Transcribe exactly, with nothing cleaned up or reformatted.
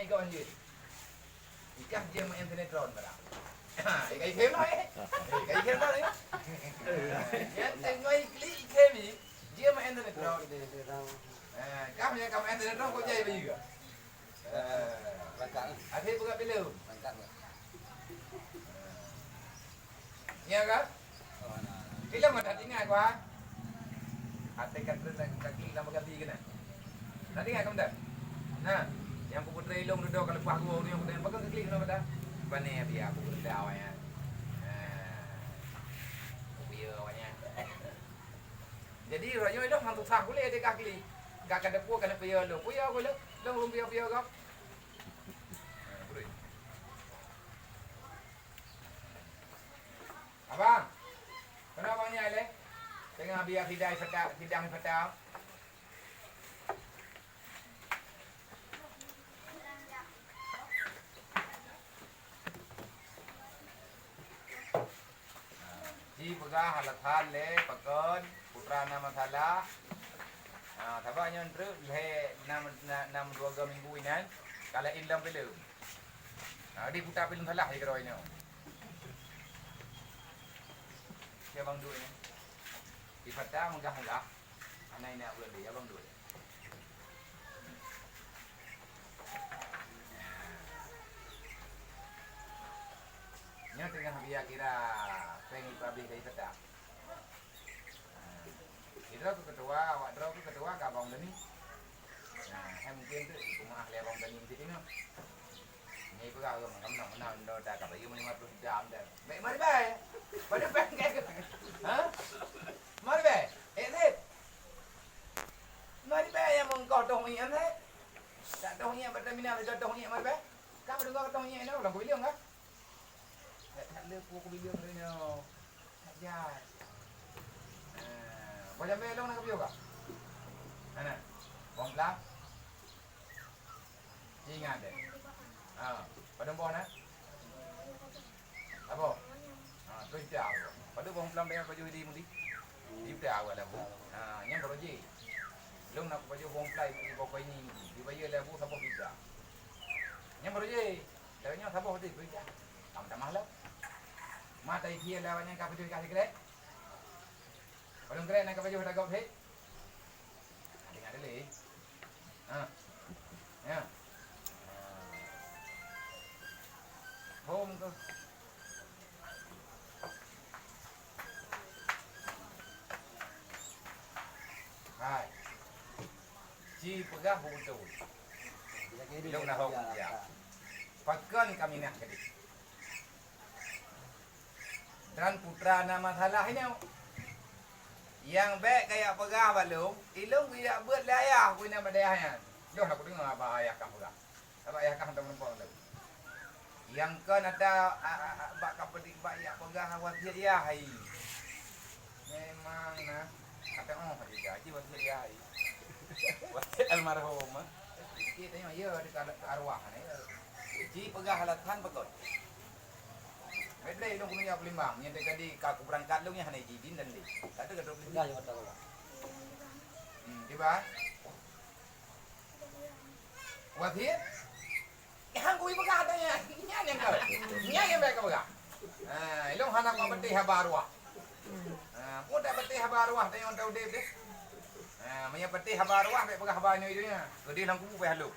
Kon jih. Ikah jeuet main sinetron barang. Ha, ikai khem lah, eh. Ikai khem lah, eh. Nyan teungoh iklik ikai mi, jeuet main sinetron. Ha, kah nyang ka main sinetron kok jai baju ka? Ha. Berangkat lah. Akhé buka filem. Berangkat lah. Iya kan? Ilong ada ingat gua. Até ka treun lagi kaki lama kaki kena. Tadi ingat kamu dah? Nah, yang ku putra ilong duduk kalau pah gua orang yang putra yang pegang kaki kena pada. Bani ya dia aku putra awaknya. Nah, aku puya awaknya. Jadi raja ilong hantu sah boleh dia kaki. Gak kada pun kena puya lo. Puya aku lo. Long long puya puya kau. Nah, boleh. Abang, kenapa abang nyan lé? Tengah biar sidang fata, sidang fata. Ji peugah alasan lé pakon putra na masalah. Ha, sabab nyoe treuk lhèe nam, nam, nam dua minggu inan ka laén lam filem. Ha, di putra filem salah di keroe nyoe. Siapa abang duit ni? Di Fata megah-megah. Anak ini abang duit, abang duit. Nyoe teungoh biya kira péng ipabéh dari Fata. Sidroe keu ketua, awak droe keu ketua ka Abang Dani. Nah, hai mungkin tu jipeumaah lé Abang Dani meusidinoe. Nyan ipeugah ureueng meunan, meunan, meunan, dah ka bayeue lima puluh jam dah. Baik, mari bai. Pada bai. Ha? Mari bai. Eh, Zid. Mari bai yang mengkau tong nyan, Zid. Tak tong nyan, pada mina dah tong nyan, mari bai. Ka mendengar tong nyan, dah ulang kubilang ka. Tak, tak le ku kubilang dah nyoe. Saja. Ah, boh jamé long na kapiôh ka? Ana. Boh plam. Ingat deh. Ha, padum boh na? Saboh. Ha, terus dah. Padum boh plam dengan baju di mudi. Di dah awak labu. Ha, nyan baru je. Long nak baju boh plam di bawah ini. Di baju labu saboh kita. Nyan baru je. Dah nyan saboh tu, terus dah. Tam tamah lah. Mata ikhia lah nyan ka baju ka sikrek. Padum krek na ka pajoh dah gob hek. Ada ngadeli. Ha. Ya. Hom tu. Hai. Ci peugah beutôi. Lôn na hok ya. Pakon kami nak kadi. Dan putra na masalah nyoe. Nyang bék kajak peugah bak lôn, ilôn geujak beuet lé ayah ku inan bak dayah nyan. Lôn hana kudeungoe haba ayah kah peugah. Sabab ayah kah hana meureumpok lôn. Nyang kon ata, a, a, a, bak ka peudik bak jak peugah wasiet yah hai. Memang na. Kata oh juga ji wasiet yah hai. Wasiet almarhum. Sikit tanya ya dekat arwah ni. Ji peugah alasan pakon. Baik, lôn keuneuk jak Palembang. Nyang tadi ka kubeurangkat lôn nyan hana izin dan lé. Kata ka dua puluh. Dah, ya, kata Allah. Hmm, tiba. Wasiet? Nyang kui peugah ata nyan. Nyan nyang kau. Nyan nyang baik kau peugah. Ha, ilôn hana kau peuteh haba arwah. Ha, pun tak peuteh haba arwah, tanyong tau deh deh. Ha, meunyo peuteh haba arwah, baik peugah haba nyoe itu nya. Keudeh lam kubu payah lôn.